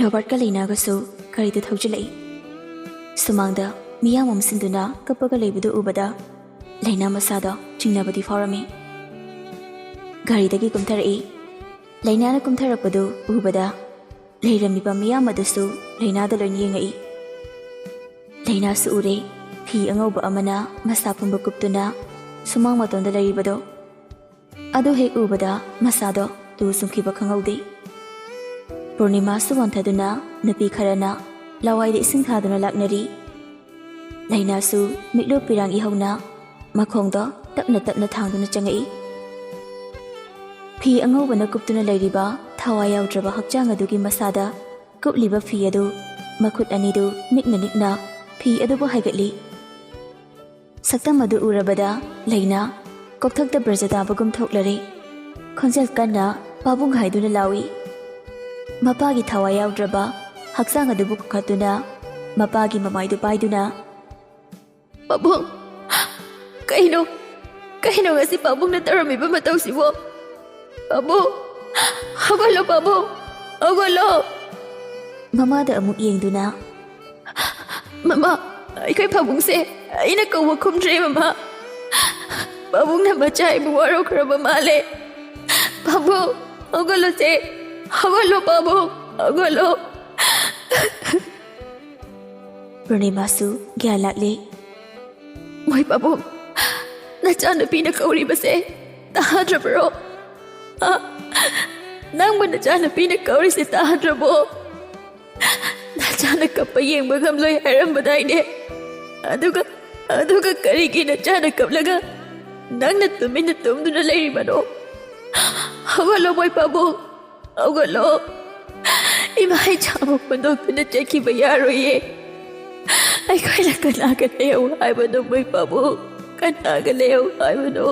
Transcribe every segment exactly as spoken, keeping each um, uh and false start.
ꯔꯣꯕꯥꯔꯠꯀ ꯂꯩꯅꯥꯒꯁꯨ ꯒꯥꯔꯤꯗ ꯊꯧꯖꯤꯜꯂꯛꯏ꯫ ꯁꯨꯃꯥꯡꯗ ꯃꯤꯌꯥꯝ ꯑꯃ ꯁꯤꯟꯗꯨꯅ ꯀꯞꯄꯒ ꯂꯩꯕꯗꯨ ꯎꯕꯗ ꯂꯩꯅꯥ ꯃꯁꯥꯗ ꯆꯤꯡꯅꯕꯗꯤ ꯐꯥꯎꯔꯝꯃꯤ꯫ ꯒꯥꯔꯤꯗꯒꯤ ꯀꯨꯝꯊꯔꯛꯏ꯫ ꯂꯩꯅꯥꯅ ꯀꯨꯝꯊꯔꯛꯄꯗꯨ ꯎꯕꯗ ꯂꯩꯔꯝꯃꯤꯕ ꯃꯤꯌꯥꯝ ꯑꯗꯨꯁꯨ ꯂꯩꯅꯥꯗ ꯂꯣꯏꯅ ꯌꯦꯡꯉꯛꯏ꯫ ꯂꯩꯅꯥꯁꯨ ꯎꯔꯦ, ꯐꯤ ꯑꯉꯧꯕ ꯑꯃꯅ ꯃꯁꯥ ꯄꯨꯝꯕ ꯀꯨꯞꯇꯨꯅ ꯁꯨꯃꯥꯡ ꯃꯇꯣꯟꯗ ꯂꯩꯔꯤꯕꯗꯣ꯫ ꯑꯗꯨ ꯍꯦꯛ ꯎꯕꯗ ꯃꯁꯥꯗꯣ ꯇꯨ ꯆꯨꯡꯈꯤꯕ ꯈꯪꯍꯧꯗꯦ꯫ ꯄꯨꯔꯅꯤꯃꯥꯁꯨ ꯋꯥꯟꯊꯗꯨꯅ ꯅꯨꯄꯤ ꯈꯔꯅ ꯂꯋꯥꯏꯗ ꯏꯁꯤꯡ ꯊꯥꯗꯨꯅ ꯂꯥꯛꯅꯔꯤ꯫ ꯂꯩꯅꯥꯁꯨ ꯃꯤꯠꯂꯨ ꯄꯤꯔꯥꯡ ꯏꯍꯧꯅ ꯃꯈꯣꯡꯗꯣ ꯇꯞꯅ ꯇꯞꯅ ꯊꯥꯡꯗꯨꯅ ꯆꯪꯉꯛꯏ꯫ ꯐꯤ ꯑꯉꯧꯕꯅ ꯀꯨꯞꯇꯨꯅ ꯂꯩꯔꯤꯕ ꯊꯋꯥꯏ ꯌꯥꯎꯗ꯭ꯔꯕ ꯍꯛꯆꯥꯡ ꯑꯗꯨꯒꯤ ꯃꯁꯥꯗ ꯀꯨꯞꯂꯤꯕ ꯐꯤ ꯑꯗꯨ ꯃꯈꯨꯠ ꯑꯅꯤꯗꯨ ꯅꯤꯛꯅ ꯅꯤꯛꯅ ꯐꯤ ꯑꯗꯨꯕꯨ ꯍꯥꯏꯒꯠꯂꯤ꯫ ꯁꯛꯇꯝ ꯑꯗꯨ ꯎꯔꯕꯗ ꯂꯩꯅꯥ ꯀꯣꯛꯊꯛꯇ ꯕ꯭ꯔꯖ ꯇꯥꯕꯒꯨꯝ ꯊꯣꯛꯂꯔꯦ꯫ ꯈꯣꯟꯖꯦꯜ ꯀꯟꯅ "ꯄꯥꯕꯨꯡ" ꯍꯥꯏꯗꯨꯅ ꯂꯥꯎꯏ꯫ ꯃꯄꯥꯒꯤ ꯊꯋꯥꯏ ꯌꯥꯎꯗ꯭ꯔꯕ ꯍꯛꯆꯥꯡ ꯑꯗꯨꯕꯨ ꯀꯣꯛꯈꯠꯇꯨꯅ ꯃꯄꯥꯒꯤ ꯃꯃꯥꯏꯗꯨ ꯄꯥꯏꯗꯨꯅ, "ꯄꯥꯕꯨꯡ, ꯀꯩꯅꯣ, ꯀꯩꯅꯣ ꯉꯁꯤ ꯄꯥꯕꯨꯡꯅ ꯇꯧꯔꯝꯃꯤꯕ ꯃꯇꯧꯁꯤꯕꯣ? ꯄꯥꯕꯨꯡ, ꯍꯧꯒꯠꯂꯣ ꯄꯥꯕꯨꯡ, ꯍꯧꯒꯠꯂꯣ!" ꯃꯃꯥꯗ ꯑꯃꯨꯛ ꯌꯦꯡꯗꯨꯅ, "ꯃꯃꯥ, ꯑꯩꯈꯣꯏ ꯄꯥꯕꯨꯡꯁꯦ ꯑꯩꯅ ꯀꯧꯕ ꯈꯨꯝꯗ꯭ꯔꯦ ꯃꯃꯥ꯫ ꯄꯥꯕꯨꯡꯅ ꯃꯆꯥ ꯑꯩꯕꯨ ꯋꯥꯔꯧꯈ꯭ꯔꯕ ꯃꯥꯜꯂꯦ꯫ ꯄꯥꯕꯨꯡ, ꯍꯧꯒꯠꯂꯣꯁꯦ, ꯍꯧꯒꯠꯂꯣ ꯄꯥꯕꯨꯡ, ꯍꯧꯒꯠꯂꯣ!" ꯄꯨꯔꯅꯤꯃꯥꯁꯨ ꯒ꯭ꯌꯥꯟ ꯂꯥꯛꯂꯦ꯫ "ꯃꯣꯏ ꯄꯥꯕꯨꯡ, ꯅꯆꯥꯅꯨꯄꯤꯅ ꯀꯧꯔꯤꯕꯁꯦ ꯇꯥꯗ꯭ꯔꯕ꯭ꯔꯣ? ꯑ? ꯅꯪꯕꯨ ꯅꯆꯥꯅꯨꯄꯤꯅ ꯀꯧꯔꯤꯁꯦ ꯇꯥꯗ꯭ꯔꯕꯣ? ꯅꯆꯥꯅ ꯀꯞꯄ ꯌꯦꯡꯕ ꯉꯝꯂꯣꯏ ꯍꯥꯏꯔꯝꯕꯗꯥꯏꯅꯦ? ꯑꯗꯨꯒ, ꯑꯗꯨꯒ ꯀꯔꯤꯒꯤ ꯅꯆꯥꯅ ꯀꯞꯂꯒ ꯅꯪꯅ ꯇꯨꯃꯤꯟꯅ ꯇꯨꯝꯗꯨꯅ ꯂꯩꯔꯤꯕꯅꯣ? ꯍꯧꯒꯠꯂꯣ ꯃꯣꯏ ꯄꯥꯕꯨꯡ, ꯍꯧꯒꯠꯂꯣ꯫ ꯏꯃꯥ ꯏꯆꯥꯕꯨ ꯍꯨꯟꯗꯣꯛꯇꯨꯅ ꯆꯠꯈꯤꯕ ꯌꯥꯔꯣꯏꯌꯦ꯫ ꯑꯩꯈꯣꯏꯅ ꯀꯅꯥꯒ ꯂꯩꯍꯧ ꯍꯥꯏꯕꯅꯣ ꯃꯣꯏ ꯄꯥꯕꯨꯡ? ꯀꯅꯥꯒ ꯂꯩꯍꯧ ꯍꯥꯏꯕꯅꯣ?"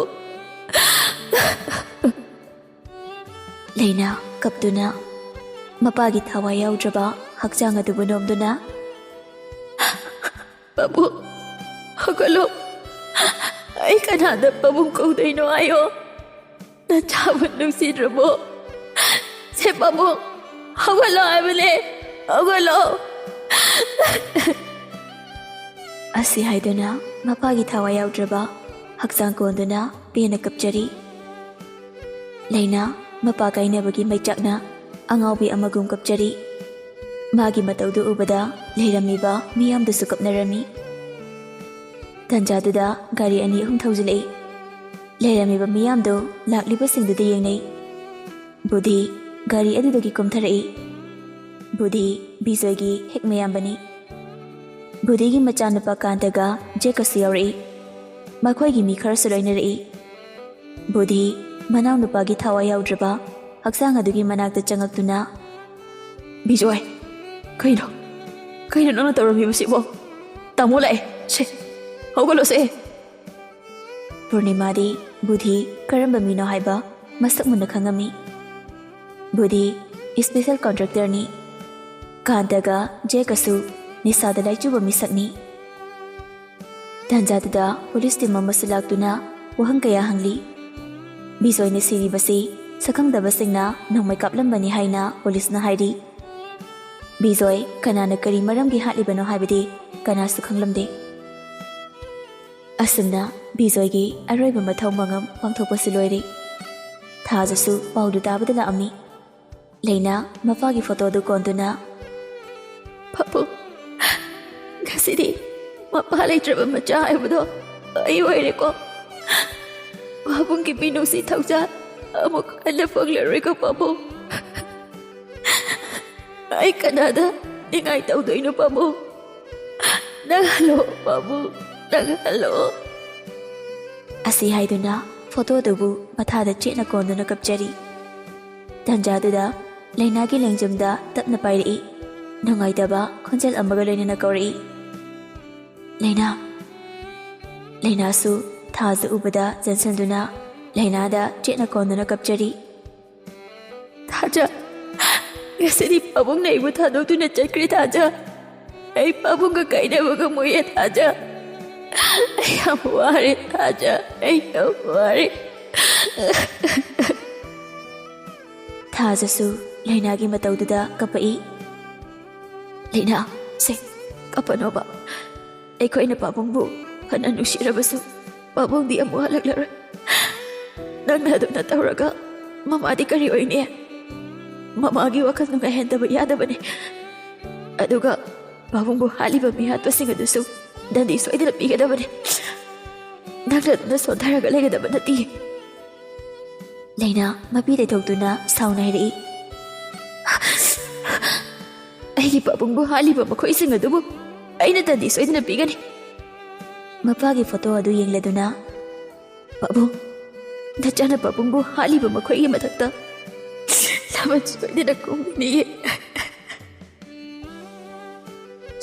ꯂꯩꯅꯥ ꯀꯞꯇꯨꯅ ꯃꯄꯥꯒꯤ ꯊꯋꯥꯏ ꯌꯥꯎꯗ꯭ꯔꯕ ꯍꯛꯆꯥꯡ ꯑꯗꯨꯕꯨ ꯅꯣꯝꯗꯨꯅ, "ꯄꯥꯕꯨꯡ, ꯍꯧꯒꯠꯂꯣ꯫ ꯑꯩ ꯀꯅꯥꯗ ꯄꯥꯕꯨꯡ ꯀꯧꯗꯣꯏꯅꯣ ꯍꯥꯏꯌꯣ? ꯅꯆꯥꯕꯨ ꯅꯨꯡꯁꯤꯗ꯭ꯔꯕꯣ? ꯁꯦ ꯄꯥꯕꯨꯡ, ꯍꯧꯒꯠꯂꯣ ꯍꯥꯏꯕꯅꯦ, ꯍꯧꯒꯠꯂꯣ꯫ ꯑꯁꯤ ꯍꯥꯏꯗꯨꯅ ꯃꯄꯥꯒꯤ ꯊꯋꯥꯏ ꯌꯥꯎꯗ꯭ꯔꯕ ꯍꯛꯆꯥꯡ ꯀꯣꯟꯗꯨꯅ ꯄꯦꯟꯅ ꯀꯞꯆꯔꯤ꯫ ꯂꯩꯅꯥ ꯃꯄꯥ ꯀꯥꯏꯅꯕꯒꯤ ꯃꯩꯆꯥꯛꯅ ꯑꯉꯥꯎꯕꯤ ꯑꯃꯒꯨꯝ ꯀꯞꯆꯔꯤ꯫ ꯃꯥꯒꯤ ꯃꯇꯧꯗꯨ ꯎꯕꯗ ꯂꯩꯔꯝꯃꯤꯕ ꯃꯤꯌꯥꯝꯗꯨꯁꯨ ꯀꯞꯅꯔꯝꯃꯤ꯫ ꯇꯟꯖꯥꯗꯨꯗ ꯒꯥꯔꯤ ꯑꯅꯤ ꯑꯍꯨꯝ ꯊꯧꯖꯤꯜꯂꯛꯏ꯫ ꯂꯩꯔꯝꯃꯤꯕ ꯃꯤꯌꯥꯝꯗꯨ ꯂꯥꯛꯂꯤꯕꯁꯤꯡꯗꯨꯗ ꯌꯦꯡꯅꯩ꯫ ꯕꯨꯙꯤ ꯒꯥꯔꯤ ꯑꯗꯨꯗꯒꯤ ꯀꯨꯝꯊꯔꯛꯏ꯫ ꯕꯨꯙꯤ ꯕꯤꯖꯣꯏꯒꯤ ꯍꯦꯛ ꯃꯌꯥꯝꯕꯅꯤ꯫ ꯕꯨꯙꯤꯒꯤ ꯃꯆꯥꯅꯨꯄꯥ ꯀꯥꯟꯇꯒ ꯖꯦꯛꯀꯁꯨ ꯌꯥꯎꯔꯛꯏ꯫ ꯃꯈꯣꯏꯒꯤ ꯃꯤ ꯈꯔꯁꯨ ꯂꯣꯏꯅꯔꯛꯏ꯫ ꯕꯨꯙꯤ ꯃꯅꯥꯎꯅꯨꯄꯥꯒꯤ ꯊꯋꯥꯏ ꯌꯥꯎꯗ꯭ꯔꯕ ꯍꯛꯆꯥꯡ ꯑꯗꯨꯒꯤ ꯃꯅꯥꯛꯇ ꯆꯪꯉꯛꯇꯨꯅ, "ꯕꯤꯖꯣꯏ, ꯀꯩꯅꯣ? ꯀꯩꯅꯣ ꯅꯪꯅ ꯇꯧꯔꯝꯃꯤꯕꯁꯤꯕꯣ? ꯇꯥꯃꯣ ꯂꯥꯛꯑꯦ꯫ ꯁꯦ, ꯍꯧꯒꯠꯂꯣꯁꯦ!" ꯄꯨꯔꯅꯤꯃꯥꯗꯤ ꯕꯨꯙꯤ ꯀꯔꯝꯕ ꯃꯤꯅꯣ ꯍꯥꯏꯕ ꯃꯁꯛ ꯃꯨꯟꯅ ꯈꯪꯉꯝꯃꯤ꯫ ꯕꯨꯙꯤ ꯏꯁꯄꯤꯁꯦꯜ ꯀꯣꯟꯇ꯭ꯔꯦꯛꯇꯔꯅꯤ꯫ ꯀꯥꯟꯇꯒ ꯖꯦꯛꯀꯁꯨ ꯅꯤꯁꯥꯗ ꯂꯥꯏꯆꯨꯕ ꯃꯤꯁꯛꯅꯤ꯫ ꯇꯥꯟꯖꯥꯗꯨꯗ ꯄꯨꯂꯤꯁ ꯇꯤꯝ ꯑꯃꯁꯨ ꯂꯥꯛꯇꯨꯅ ꯋꯥꯍꯪ ꯀꯌꯥ ꯍꯪꯂꯤ꯫ ꯕꯤꯖꯣꯏꯅ ꯁꯤꯔꯤꯕꯁꯤ ꯁꯛꯈꯪꯗꯕꯁꯤꯡꯅ ꯅꯣꯡꯃꯩ ꯀꯥꯞꯂꯝꯕꯅꯤ ꯍꯥꯏꯅ ꯄꯨꯂꯤꯁꯅ ꯍꯥꯏꯔꯤ꯫ ꯕꯤꯖꯣꯏ ꯀꯅꯥꯅ ꯀꯔꯤ ꯃꯔꯝꯒꯤ ꯍꯥꯠꯂꯤꯕꯅꯣ ꯍꯥꯏꯕꯗꯤ ꯀꯅꯥꯁꯨ ꯈꯪꯂꯝꯗꯦ꯫ ꯑꯁꯨꯝꯅ ꯕꯤꯖꯣꯏꯒꯤ ꯑꯔꯣꯏꯕ ꯃꯊꯧ ꯃꯉꯝ ꯄꯥꯡꯊꯣꯛꯄꯁꯨ ꯂꯣꯏꯔꯦ꯫ ꯊꯥꯖꯁꯨ ꯄꯥꯎꯗꯨ ꯇꯥꯕꯗ ꯂꯥꯛꯑꯝꯃꯤ꯫ ꯂꯩꯅꯥ ꯃꯄꯥꯒꯤ ꯐꯣꯇꯣꯗꯨ ꯀꯣꯟꯗꯨꯅ, "ꯄꯥꯕꯨꯡ, ꯉꯁꯤꯗꯤ ꯃꯄꯥ ꯂꯩꯇ꯭ꯔꯕ ꯃꯆꯥ ꯍꯥꯏꯕꯗꯣ ꯑꯩ ꯑꯣꯏꯔꯦꯀꯣ꯫ ꯄꯥꯕꯨꯡꯒꯤ ꯃꯤꯅꯨꯡꯁꯤ ꯊꯧꯖꯥꯜ ꯑꯃꯨꯛ ꯍꯟꯅ ꯐꯪꯂꯔꯣꯏꯀꯣ ꯄꯥꯕꯨꯡ꯫ ꯑꯩ ꯀꯅꯥꯗ ꯅꯤꯡꯉꯥꯏ ꯇꯧꯗꯣꯏꯅꯣ ꯄꯥꯕꯨꯡ? ꯅꯪ ꯍꯜꯂꯛꯑꯣ ꯄꯥꯕꯨꯡ, ꯅꯪ ꯍꯜꯂꯛꯑꯣ꯫" ꯑꯁꯤ ꯍꯥꯏꯗꯨꯅ ꯐꯣꯇꯣꯗꯨꯕꯨ ꯃꯊꯥꯗ ꯆꯦꯠꯅ ꯀꯣꯟꯗꯨꯅ ꯀꯞꯆꯔꯤ꯫ ꯇꯥꯟꯖꯥꯗꯨꯗ ꯂꯩꯅꯥꯒꯤ ꯂꯦꯡꯖꯨꯝꯗ ꯇꯞꯅ ꯄꯥꯏꯔꯛꯏ꯫ ꯅꯨꯡꯉꯥꯏꯇꯕ ꯈꯣꯟꯖꯦꯜ ꯑꯃꯒ ꯂꯣꯏꯅꯅ ꯀꯧꯔꯛꯏ, "ꯂꯩꯅꯥ!" ꯂꯩꯅꯥꯁꯨ ꯊꯥꯖ ꯎꯕꯗ ꯆꯦꯟꯁꯤꯟꯗꯨꯅ ꯂꯩꯅꯥꯗ ꯆꯦꯠꯅ ꯀꯣꯟꯗꯨꯅ ꯀꯞꯆꯔꯤ꯫ "ꯊꯥꯖ, ꯉꯁꯤꯗꯤ ꯄꯥꯕꯨꯡꯅ ꯑꯩꯕꯨ ꯊꯥꯗꯣꯛꯇꯨꯅ ꯆꯠꯈ꯭ꯔꯦ ꯊꯥꯖ꯫ ꯑꯩ ꯄꯥꯕꯨꯡꯒ ꯀꯥꯏꯅꯕ ꯉꯝꯃꯣꯏꯌꯦ ꯊꯥꯖ꯫ ꯑꯩ ꯌꯥꯝ ꯋꯥꯔꯦ ꯊꯥꯖ, ꯑꯩ ꯌꯥꯝ ꯋꯥꯔꯦ꯫" ꯊꯥꯖꯁꯨ ꯂꯩꯅꯥꯒꯤ ꯃꯇꯧꯗꯨꯗ ꯀꯞꯄꯛꯏ꯫ ꯂꯩꯅꯥ, ꯁꯦ, ꯀꯞꯄꯅꯣꯕ꯫ ꯑꯩꯈꯣꯏꯅ ꯄꯥꯕꯨꯡꯕꯨ ꯐꯅ ꯅꯨꯡꯁꯤꯔꯕꯁꯨ, ꯄꯥꯕꯨꯡꯗꯤ ꯑꯃꯨꯛ ꯍꯜꯂꯛꯂꯔꯣꯏ꯫ ꯅꯪꯅ ꯑꯗꯨꯝꯅ ꯇꯧꯔꯒ ꯃꯃꯥꯗꯤ ꯀꯔꯤ ꯑꯣꯏꯅꯤ? ꯃꯃꯥꯒꯤ ꯋꯥꯈꯜ ꯅꯨꯡꯉꯥꯏꯍꯟꯗꯕ ꯌꯥꯗꯕꯅꯤ꯫ ꯑꯗꯨꯒ ꯄꯥꯕꯨꯡꯕꯨ ꯍꯥꯠꯂꯤꯕ ꯃꯤꯍꯥꯠꯄꯁꯤꯡ ꯑꯗꯨꯁꯨ ꯗꯟꯗꯤ ꯁꯣꯏꯗꯅ ꯄꯤꯒꯗꯕꯅꯤ꯫ ꯅꯪꯅ ꯑꯗꯨꯝꯅ ꯁꯣꯟꯊꯔꯒ ꯂꯩꯒꯗꯕ ꯅꯠꯇꯦ꯫ ꯂꯩꯅꯥ ꯃꯄꯤ ꯂꯩꯊꯣꯛꯇꯨꯅ ꯁꯥꯎꯅ ꯍꯥꯏꯔꯛꯏ, "ꯑꯩꯒꯤ ꯄꯥꯕꯨꯡꯕꯨ ꯍꯥꯠꯂꯤꯕ ꯃꯈꯣꯏꯁꯤꯡ ꯑꯗꯨꯕꯨ ꯑꯩꯅ ꯗꯟꯗꯤ ꯁꯣꯏꯗꯅ ꯄꯤꯒꯅꯤ꯫" ꯃꯄꯥꯒꯤ ꯐꯣꯇꯣ ꯑꯗꯨ ꯌꯦꯡꯂꯗꯨꯅ, "ꯄꯥꯕꯨꯡ, ꯅꯆꯥꯅ ꯄꯥꯕꯨꯡꯕꯨ ꯍꯥꯠꯂꯤꯕ ꯃꯈꯣꯏꯒꯤ ꯃꯊꯛꯇ ꯂꯃꯟ ꯁꯣꯏꯗꯅ ꯀꯨꯝꯒꯅꯤꯌꯦ꯫"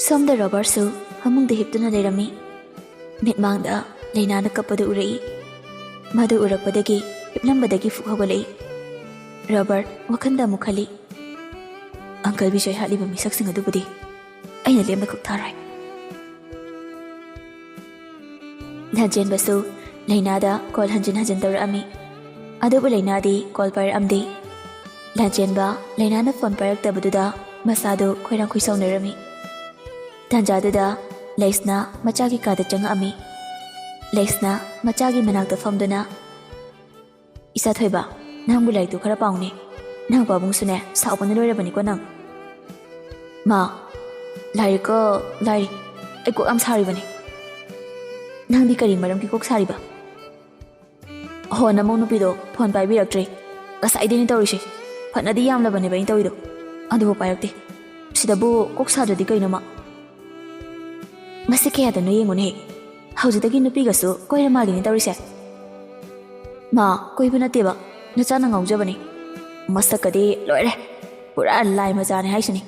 ꯁꯣꯝꯗ ꯔꯣꯕꯔꯠꯁꯨ ꯐꯃꯨꯡꯗ ꯍꯤꯞꯇꯨꯅ ꯂꯩꯔꯝꯃꯤ꯫ ꯃꯤꯠꯃꯥꯡꯗ ꯂꯩꯅꯥꯅ ꯀꯞꯄꯗꯨ ꯎꯔꯛꯏ꯫ ꯃꯗꯨ ꯎꯔꯛꯄꯗꯒꯤ ꯍꯤꯞꯂꯝꯕꯗꯒꯤ ꯐꯨꯛ ꯍꯧꯒꯠꯂꯛꯏ꯫ ꯔꯣꯕꯔꯠ ꯋꯥꯈꯜꯗ ꯑꯃꯨꯛ ꯈꯜꯂꯤ, "ꯑꯪꯀꯜ ꯕꯤꯖꯣꯏ ꯍꯥꯠꯂꯤꯕ ꯃꯤꯁꯛꯁꯤꯡ ꯑꯗꯨꯕꯨꯗꯤ ꯑꯩꯅ ꯂꯦꯝꯅ ꯈꯛ ꯊꯥꯔꯣꯏ꯫" ꯂꯥꯟꯆꯦꯟꯕꯁꯨ ꯂꯩꯅꯥꯗ ꯀꯣꯜ ꯍꯟꯖꯤꯟ ꯍꯟꯖꯤꯟ ꯇꯧꯔꯛꯑꯝꯃꯤ꯫ ꯑꯗꯨꯕꯨ ꯂꯩꯅꯥꯗꯤ ꯀꯣꯜ ꯄꯥꯏꯔꯛꯑꯝꯗꯦ꯫ ꯂꯥꯟꯆꯦꯟꯕ ꯂꯩꯅꯥꯅ ꯐꯣꯟ ꯄꯥꯏꯔꯛꯇꯕꯗꯨꯗ ꯃꯁꯥꯗꯨ ꯈꯣꯏꯔꯥꯡ ꯈꯣꯏꯁꯥꯎꯅꯔꯝꯃꯤ꯫ ꯇꯥꯟꯖꯥꯗꯨꯗ ꯂꯩꯁꯅꯥ ꯃꯆꯥꯒꯤ ꯀꯥꯗ ꯆꯪꯉꯛꯑꯝꯃꯤ꯫ ꯂꯩꯁꯅꯥ ꯃꯆꯥꯒꯤ ꯃꯅꯥꯛꯇ ꯐꯝꯗꯨꯅ, "ꯏꯆꯥ ꯊꯣꯏꯕ, ꯅꯪꯕꯨ ꯂꯥꯏꯔꯤꯛꯇꯨ ꯈꯔ ꯄꯥꯎꯅꯦ꯫ ꯅꯪ ꯄꯥꯕꯨꯡꯁꯨꯅꯦ ꯁꯥꯎꯕꯅ ꯂꯣꯏꯔꯕꯅꯤꯀꯣ ꯅꯪ꯫" "ꯃꯥ, ꯂꯥꯏꯔꯤꯛꯀ ꯂꯥꯏꯔꯤ, ꯑꯩ ꯀꯣꯛ ꯌꯥꯝ ꯁꯥꯔꯤꯕꯅꯤ꯫" "ꯅꯪꯗꯤ ꯀꯔꯤ ꯃꯔꯝꯒꯤ ꯀꯣꯛ ꯁꯥꯔꯤꯕ?" "ꯍꯣ, ꯅꯃꯧ ꯅꯨꯄꯤꯗꯣ ꯐꯣꯟ ꯄꯥꯏꯕꯤꯔꯛꯇ꯭ꯔꯦ꯫ ꯉꯁꯥꯏꯗꯩꯅꯦ ꯇꯧꯔꯤꯁꯦ꯫ ꯐꯅꯗꯤ ꯌꯥꯝꯂꯕꯅꯦꯕ ꯑꯩꯅ ꯇꯧꯔꯤꯗꯣ, ꯑꯗꯨꯕꯨ ꯄꯥꯏꯔꯛꯇꯦ꯫ ꯁꯤꯗꯕꯨ ꯀꯣꯛ ꯁꯥꯗ꯭ꯔꯗꯤ ꯀꯩꯅꯣ ꯃꯥ?" "ꯃꯁꯤ ꯀꯌꯥꯗꯅꯣ ꯌꯦꯡꯉꯨꯅꯦ꯫ ꯍꯧꯖꯤꯛꯇꯒꯤ ꯅꯨꯄꯤꯒꯁꯨ ꯀꯣꯏꯔ ꯃꯥꯜꯂꯤꯅꯦ ꯇꯧꯔꯤꯁꯦ꯫" "ꯃꯥ, ꯀꯣꯏꯕ ꯅꯠꯇꯦꯕ, ꯅꯆꯥꯅ ꯉꯥꯎꯖꯕꯅꯤ꯫ ꯃꯁꯛꯀꯗꯤ ꯂꯣꯏꯔꯦ, ꯄꯨꯔꯥ ꯂꯥꯏ ꯃꯆꯥꯅꯦ ꯍꯥꯏꯁꯤꯅꯤ꯫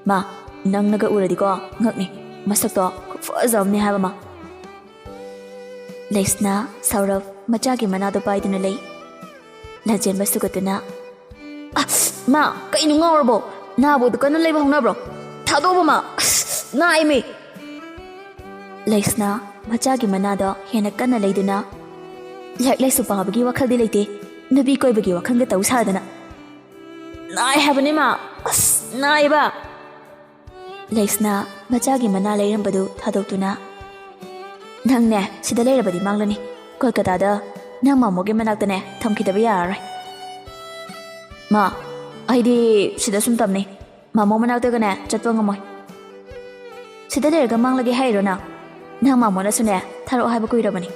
ꯃꯥ, ꯅꯪꯅꯒ ꯎꯔꯗꯤꯀꯣ ꯉꯛꯅꯤ, ꯃꯁꯛꯇꯣ ꯈꯨꯐꯖ ꯑꯃꯅꯤ ꯍꯥꯏꯕ ꯃꯥ꯫" ꯂꯩꯁꯅꯥ, ꯁꯧꯔꯚ ꯃꯆꯥꯒꯤ ꯃꯅꯥꯗꯣ ꯄꯥꯏꯗꯨꯅ ꯂꯩ꯫ ꯂꯥꯟꯆꯦꯟꯕ ꯁꯨꯒꯠꯇꯨꯅ, "ꯑꯁ, ꯃꯥ, ꯀꯩꯅꯣ ꯉꯥꯎꯔꯕꯣ? ꯅꯥꯕꯨ ꯑꯗꯨ ꯀꯟꯅ ꯂꯩꯕ ꯍꯧꯅꯕ꯭ꯔꯣ? ꯊꯥꯗꯣꯛꯑꯣꯕ ꯃꯥ, ꯑꯁ, ꯅꯥꯏꯃꯤ!" ꯂꯩꯁꯅꯥ ꯃꯆꯥꯒꯤ ꯃꯅꯥꯗꯣ ꯍꯦꯟꯅ ꯀꯟꯅ ꯂꯩꯗꯨꯅ, "ꯂꯥꯏꯔꯤꯛ ꯂꯥꯏꯁꯨ ꯄꯥꯕꯒꯤ ꯋꯥꯈꯜꯗꯤ ꯂꯩꯇꯦ, ꯅꯨꯄꯤ ꯀꯣꯏꯕꯒꯤ ꯋꯥꯈꯜꯒ ꯇꯧ ꯁꯥꯗꯅ꯫ ꯅꯥꯏ ꯍꯥꯏꯕꯅꯤ ꯃꯥ, ꯑꯁ, ꯅꯥꯏꯕ!" ꯂꯩꯁꯅꯥ ꯃꯆꯥꯒꯤ ꯃꯅꯥ ꯂꯩꯔꯝꯕꯗꯨ ꯊꯥꯗꯣꯛꯇꯨꯅ, "ꯅꯪꯅꯦ ꯁꯤꯗ ꯂꯩꯔꯕꯗꯤ ꯃꯥꯡꯂꯅꯤ꯫ ꯀꯣꯜꯀꯇꯥꯗ ꯅꯪ ꯃꯥꯃꯣꯒꯤ ꯃꯅꯥꯛꯇꯅꯦ ꯊꯝꯈꯤꯗꯕ ꯌꯥꯔꯔꯣꯏ꯫" "ꯃꯥ, ꯑꯩꯗꯤ ꯁꯤꯗ ꯁꯨꯝ ꯇꯝꯅꯤ꯫ ꯃꯥꯃꯣ ꯃꯅꯥꯛꯇꯒꯅꯦ ꯆꯠꯄ ꯉꯝꯃꯣꯏ꯫" "ꯁꯤꯗ ꯂꯩꯔꯒ ꯃꯥꯡꯂꯒꯦ ꯍꯥꯏꯔꯣ ꯅꯪ? ꯅꯪ ꯃꯥꯃꯣꯅꯁꯨꯅꯦ ꯊꯥꯔꯛꯑꯣ ꯍꯥꯏꯕ ꯀꯨꯏꯔꯕꯅꯤ꯫"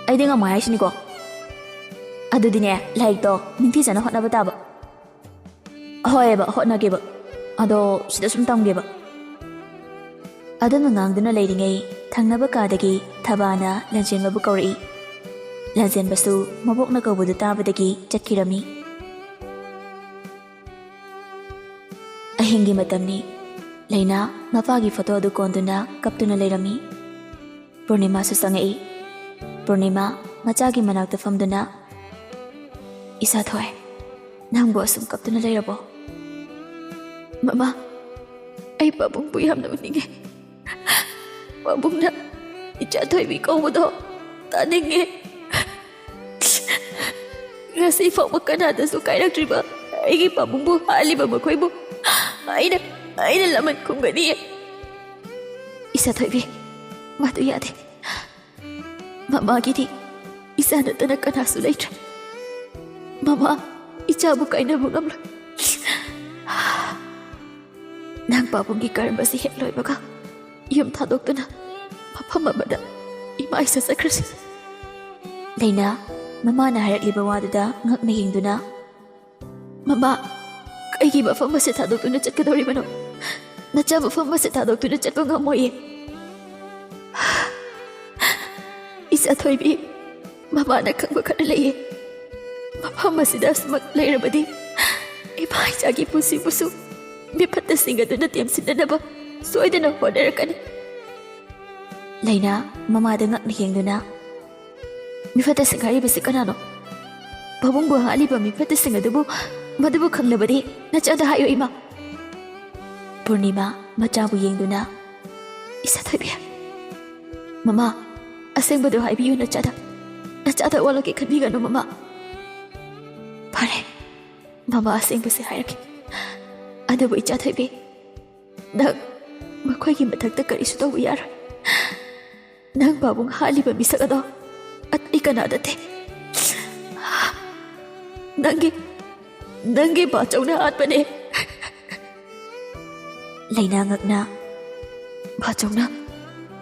"ꯑꯩꯗꯤ ꯉꯝꯃꯣꯏ ꯍꯥꯏꯁꯤꯅꯤꯀꯣ꯫" "ꯑꯗꯨꯗꯤꯅꯦ, ꯂꯥꯏꯔꯤꯛꯇꯣ ꯅꯤꯡꯊꯤꯖꯅ ꯍꯣꯠꯅꯕ ꯇꯥꯕ꯫" "ꯍꯣꯏꯑꯕ, ꯍꯣꯠꯅꯒꯦꯕ꯫ ꯑꯗꯣ ꯁꯤꯗ ꯁꯨꯝ ꯇꯝꯒꯦꯕ꯫" ꯑꯗꯨꯝꯅ ꯉꯥꯡꯗꯨꯅ ꯂꯩꯔꯤꯉꯩ, ꯊꯪꯅꯕ ꯀꯥꯗꯒꯤ ꯊꯕꯥꯅ ꯂꯟꯖꯦꯟꯕꯕꯨ ꯀꯧꯔꯛꯏ꯫ ꯂꯟꯖꯦꯟꯕꯁꯨ ꯃꯕꯣꯛꯅ ꯀꯧꯕꯗꯨ ꯇꯥꯕꯗꯒꯤ ꯆꯠꯈꯤꯔꯝꯃꯤ꯫ ꯑꯍꯤꯡꯒꯤ ꯃꯇꯝꯅꯤ꯫ ꯂꯩꯅꯥ ꯃꯄꯥꯒꯤ ꯐꯣꯇꯣ ꯑꯗꯨ ꯀꯣꯟꯗꯨꯅ ꯀꯞꯇꯨꯅ ꯂꯩꯔꯝꯃꯤ꯫ ꯄꯨꯔꯅꯤꯃꯥꯁꯨ ꯆꯪꯉꯛꯏ꯫ ꯄꯨꯔꯅꯤꯃꯥ ꯃꯆꯥꯒꯤ ꯃꯅꯥꯛꯇ ꯐꯝꯗꯨꯅ, "ꯏꯆꯥ ꯊꯣꯏ, ꯅꯪꯕꯨ ꯑꯁꯨꯝ ꯀꯞꯇꯨꯅ ꯂꯩꯔꯕꯣ?" "ꯃꯃꯥ, ꯑꯩ ꯄꯥꯕꯨꯡꯕꯨ ꯌꯥꯝꯅ ꯎꯅꯤꯡꯉꯦ꯫ ꯄꯥꯕꯨꯡꯅ ꯏꯆꯥ ꯊꯣꯏꯕꯤ ꯀꯧꯕꯗꯣ ꯇꯥꯅꯤꯡꯉꯦ꯫ ꯉꯁꯤ ꯐꯥꯎꯕ ꯀꯅꯥꯗꯁꯨ ꯀꯥꯏꯔꯛꯇ꯭ꯔꯤꯕ ꯑꯩꯒꯤ ꯄꯥꯕꯨꯡꯕꯨ ꯍꯥꯠꯂꯤꯕ ꯃꯈꯣꯏꯕꯨ ꯑꯩꯅ, ꯑꯩꯅ ꯂꯃꯟ ꯈꯨꯝꯒꯅꯤꯌꯦ꯫" "ꯏꯆꯥ ꯊꯣꯏꯕꯤ, ꯃꯗꯨ ꯌꯥꯗꯦ꯫ ꯃꯃꯥꯒꯤꯗꯤ ꯏꯆꯥ ꯅꯠꯇꯅ ꯀꯅꯥꯁꯨ ꯂꯩꯇ꯭ꯔꯦ꯫ ꯃꯃꯥ ꯏꯆꯥꯕꯨ ꯀꯥꯏꯅꯕ ꯉꯝꯂꯣꯏ꯫ ꯅꯪ ꯄꯥꯕꯨꯡꯒꯤ ꯀꯔꯃꯁꯤ ꯍꯦꯛ ꯂꯣꯏꯕꯒ ꯌꯨꯝ ꯊꯥꯗꯣꯛꯇꯨꯅ ꯃꯐꯝ ꯑꯃꯗ ꯏꯃꯥ ꯏꯆꯥ ꯆꯠꯈ꯭ꯔꯁꯤ꯫" ꯂꯩꯅꯥ ꯃꯃꯥꯅ ꯍꯥꯏꯔꯛꯂꯤꯕ ꯋꯥꯗꯨꯗ ꯉꯛꯅ ꯌꯦꯡꯗꯨꯅ, "ꯃꯃꯥ, ꯀꯩꯒꯤ ꯃꯐꯝ ꯑꯁꯤ ꯊꯥꯗꯣꯛꯇꯨꯅ ꯆꯠꯀꯗꯧꯔꯤꯕꯅꯣ? ꯅꯆꯥ ꯃꯐꯝ ꯑꯁꯤ ꯊꯥꯗꯣꯛꯇꯨꯅ ꯆꯠꯄ ꯉꯝꯃꯣꯏꯌꯦ꯫" "ꯏꯆꯥ ꯊꯣꯏꯕꯤ, ꯃꯃꯥꯅ ꯈꯪꯕ ꯈꯔ ꯂꯩꯌꯦ꯫ ꯃꯐꯝ ꯑꯁꯤꯗ ꯑꯁꯨꯃꯛ ꯂꯩꯔꯕꯗꯤ ꯏꯃꯥ ꯏꯆꯥꯒꯤ ꯄꯨꯟꯁꯤꯕꯨꯁꯨ ꯃꯤꯐꯠꯇꯁꯤꯡ ꯑꯗꯨꯅ ꯇꯦꯝꯁꯤꯟꯅꯅꯕ ꯁꯣꯏꯗꯅ ꯍꯣꯠꯅꯔꯛꯀꯅꯤ꯫" ꯂꯩꯅꯥ ꯃꯃꯥꯗ ꯉꯛꯅ ꯌꯦꯡꯗꯨꯅ, "ꯃꯤꯐꯠꯇꯁꯤꯡ ꯍꯥꯏꯔꯤꯕꯁꯤ ꯀꯅꯥꯅꯣ? ꯄꯥꯕꯨꯡꯕꯨ ꯍꯥꯠꯂꯤꯕ ꯃꯤꯐꯠꯇꯁꯤꯡ ꯑꯗꯨꯕꯨ, ꯃꯗꯨꯕꯨ ꯈꯪꯂꯕꯗꯤ ꯅꯆꯥꯗ ꯍꯥꯏꯌꯨ ꯏꯃꯥ꯫" ꯄꯨꯔꯅꯤꯃꯥ ꯃꯆꯥꯕꯨ ꯌꯦꯡꯗꯨꯅ, "ꯏꯆꯥ ꯊꯣꯏꯕꯤ, ꯃꯃꯥ, ꯑꯁꯦꯡꯕꯗꯨ ꯍꯥꯏꯕꯤꯌꯨ ꯅꯆꯥꯗ꯫ ꯅꯆꯥꯗ ꯑꯣꯜꯂꯒꯦ ꯈꯟꯕꯤꯒꯅꯨ ꯃꯃꯥ꯫" "ꯐꯔꯦ, ꯃꯃꯥ ꯑꯁꯦꯡꯕꯁꯦ ꯍꯥꯏꯔꯛꯀꯦ꯫ ꯑꯗꯨꯕꯨ ꯏꯆꯥ ꯊꯣꯏꯕꯤ, ꯅꯪ ꯃꯈꯣꯏꯒꯤ ꯃꯊꯛꯇ ꯀꯔꯤꯁꯨ ꯇꯧꯕ ꯌꯥꯔꯣꯏ꯫ ꯅꯪ ꯄꯥꯕꯨꯡ ꯍꯥꯠꯂꯤꯕ ꯃꯤꯁꯛ ꯑꯗꯣ ꯑꯇꯩ ꯀꯅꯥ ꯅꯠꯇꯦ, ꯅꯪꯒꯤ, ꯅꯪꯒꯤ ꯕꯥꯆꯧꯅ ꯍꯥꯠꯄꯅꯦ꯫ ꯂꯩꯅꯥ ꯉꯛꯅ, "ꯕꯥꯆꯧꯅ,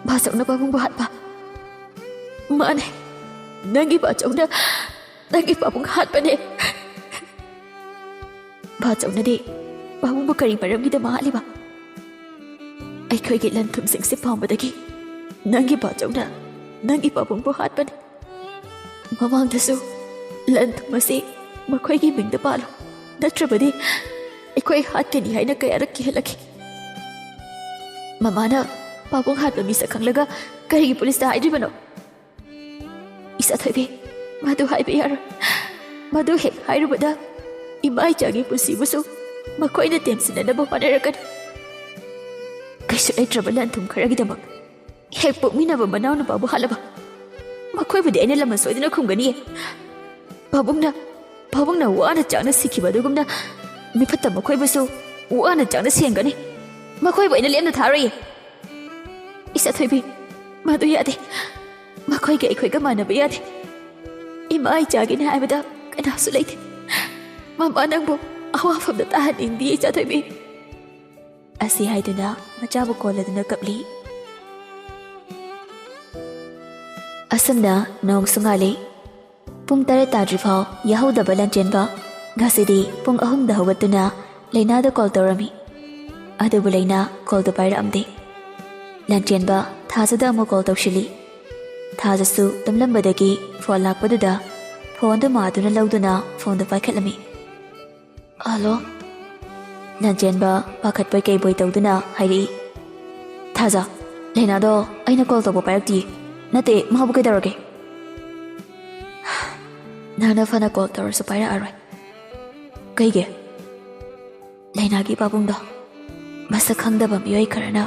ꯕꯥꯆꯧꯅ ꯄꯥꯕꯨꯡꯕꯨ ꯍꯥꯠꯄ?" "ꯃꯥꯅꯦ, ꯅꯪꯒꯤ ꯕꯥꯆꯧꯅ ꯅꯪꯒꯤ ꯄꯥꯕꯨꯡ ꯍꯥꯠꯄꯅꯦ꯫" "ꯕꯥꯆꯧꯅꯗꯤ ꯄꯥꯕꯨꯡꯕꯨ ꯀꯔꯤ ꯃꯔꯝꯒꯤꯗꯃꯛ ꯍꯥꯠꯂꯤꯕ?" "ꯑꯩꯈꯣꯏꯒꯤ ꯂꯟ ꯊꯨꯝꯁꯤꯡꯁꯦ ꯄꯥꯝꯕꯗꯒꯤ ꯅꯪꯒꯤ ꯕꯥꯆꯧꯅ ꯅꯪꯒꯤ ꯄꯥꯕꯨꯡꯕꯨ ꯍꯥꯠꯄꯅꯤ꯫ ꯃꯃꯥꯡꯗꯁꯨ ꯂꯟ ꯊꯨꯝ ꯑꯁꯤ ꯃꯈꯣꯏꯒꯤ ꯃꯤꯡꯗ ꯄꯥꯜꯂꯨ, ꯅꯠꯇ꯭ꯔꯕꯗꯤ ꯑꯩꯈꯣꯏ ꯍꯥꯠꯀꯅꯤ ꯍꯥꯏꯅ ꯀꯌꯥꯔꯛ ꯀꯤꯍꯜꯂꯛꯈꯤ꯫ ꯃꯃꯥꯅ ꯄꯥꯕꯨꯡ ꯍꯥꯠꯄ ꯃꯤꯁꯛ ꯈꯪꯂꯒ ꯀꯔꯤꯒꯤ ꯄꯨꯂꯤꯁꯇ ꯍꯥꯏꯗ꯭ꯔꯤꯕꯅꯣ?" "ꯏꯆꯥ ꯊꯣꯏꯕꯤ, ꯃꯗꯨ ꯍꯥꯏꯕ ꯌꯥꯔꯣꯏ꯫ ꯃꯗꯨ ꯍꯦꯛ ꯍꯥꯏꯔꯨꯕꯗ ꯏꯃꯥ ꯏꯆꯥꯒꯤ ꯄꯨꯟꯁꯤꯕꯨꯁꯨ ꯃꯈꯣꯏꯅ ꯇꯦꯝꯁꯤꯟꯅꯅꯕ ꯍꯣꯠꯅꯔꯛꯀꯅꯤ꯫ ꯀꯩꯁꯨ ꯂꯩꯇ꯭ꯔꯕ ꯂꯟ ꯊꯨꯝ ꯈꯔꯒꯤꯗꯃꯛ ꯍꯦꯛ ꯄꯣꯛꯃꯤꯟꯅꯕ ꯃꯅꯥꯎꯅꯨꯄꯥꯕꯨ ꯍꯥꯠꯂꯕ ꯃꯈꯣꯏꯕꯨꯗꯤ ꯑꯩꯅ ꯂꯃꯟ ꯁꯣꯏꯗꯅ ꯈꯨꯝꯒꯅꯤꯌꯦ꯫ ꯄꯥꯕꯨꯡꯅ, ꯄꯥꯕꯨꯡꯅ ꯋꯥꯅ ꯆꯥꯛꯅ ꯁꯤꯈꯤꯕ ꯑꯗꯨꯒꯨꯝꯅ ꯃꯤꯐꯠꯇ ꯃꯈꯣꯏꯕꯨꯁꯨ ꯋꯥꯅ ꯆꯥꯛꯅ ꯁꯤꯍꯟꯒꯅꯤ꯫ ꯃꯈꯣꯏꯕꯨ ꯑꯩꯅ ꯂꯦꯝꯅ ꯊꯥꯔꯣꯏꯌꯦ꯫" "ꯏꯆꯥ ꯊꯣꯏꯕꯤ, ꯃꯗꯨ ꯌꯥꯗꯦ꯫ ꯃꯈꯣꯏꯒ ꯑꯩꯈꯣꯏꯒ ꯃꯥꯟꯅꯕ ꯌꯥꯗꯦ꯫ ꯏꯃꯥ ꯏꯆꯥꯒꯤꯅꯤ ꯍꯥꯏꯕꯗ ꯀꯅꯥꯁꯨ ꯂꯩꯇꯦ꯫ ꯃꯃꯥ ꯅꯪꯕꯨ ꯑꯋꯥꯐꯝꯗ ꯇꯥꯍꯟꯅꯤꯡꯗꯦ, ꯏꯆꯥ ꯊꯣꯏꯕꯤ꯫" ꯑꯁꯤ ꯍꯥꯏꯗꯨꯅ ꯃꯆꯥꯕꯨ ꯀꯣꯜꯂꯗꯨꯅ ꯀꯞꯂꯤ꯫ ꯑꯁꯨꯝꯅ ꯅꯣꯡꯁꯨ ꯉꯥꯜꯂꯤ꯫ ꯄꯨꯡ ꯇꯔꯦꯠ ꯇꯥꯗ꯭ꯔꯤꯐꯥꯎ ꯌꯥꯍꯧꯗꯕ ꯂꯟꯆꯦꯟꯕ ꯉꯁꯤꯗꯤ ꯄꯨꯡ ꯑꯍꯨꯝꯗ ꯍꯧꯒꯠꯇꯨꯅ ꯂꯩꯅꯥꯗ ꯀꯣꯜ ꯇꯧꯔꯝꯃꯤ꯫ ꯑꯗꯨꯕꯨ ꯂꯩꯅꯥ ꯀꯣꯜꯗꯨ ꯄꯥꯏꯔꯛꯑꯝꯗꯦ꯫ ꯂꯟꯆꯦꯟꯕ ꯊꯥꯖꯗ ꯑꯃꯨꯛ ꯀꯣꯜ ꯇꯧꯁꯤꯜꯂꯤ꯫ ꯊꯥꯖꯁꯨ ꯇꯨꯝꯂꯝꯕꯗꯒꯤ ꯐꯣꯟ ꯂꯥꯛꯄꯗꯨꯗ ꯐꯣꯟꯗꯨ ꯃꯥꯗꯨꯅ ꯂꯧꯗꯨꯅ ꯐꯣꯟꯗꯨ ꯄꯥꯏꯈꯠꯂꯝꯃꯤ꯫ "ꯍꯜꯂꯣ?" ꯂꯟꯆꯦꯟꯕ ꯄꯥꯈꯠꯄꯣꯏ ꯀꯩꯕꯣꯏ ꯇꯧꯗꯨꯅ ꯍꯥꯏꯔꯛꯏ꯫ "ꯊꯥꯖ, ꯂꯩꯅꯥꯗꯣ ꯑꯩꯅ ꯀꯣꯜ ꯇꯧꯕ ꯄꯥꯏꯔꯛꯇꯤꯌꯦ꯫ ꯅꯠꯇꯦ, ꯃꯥꯕꯨ ꯀꯩꯗꯧꯔꯒꯦ?" "ꯅꯪꯅ ꯐꯅ ꯀꯣꯜ ꯇꯧꯔꯁꯨ ꯄꯥꯏꯔꯛꯑꯔꯣꯏ꯫" "ꯀꯩꯒꯤ?" "ꯂꯩꯅꯥꯒꯤ ꯄꯥꯕꯨꯡꯗꯣ ꯃꯁꯛ ꯈꯪꯗꯕ ꯃꯤꯑꯣꯏ ꯈꯔꯅ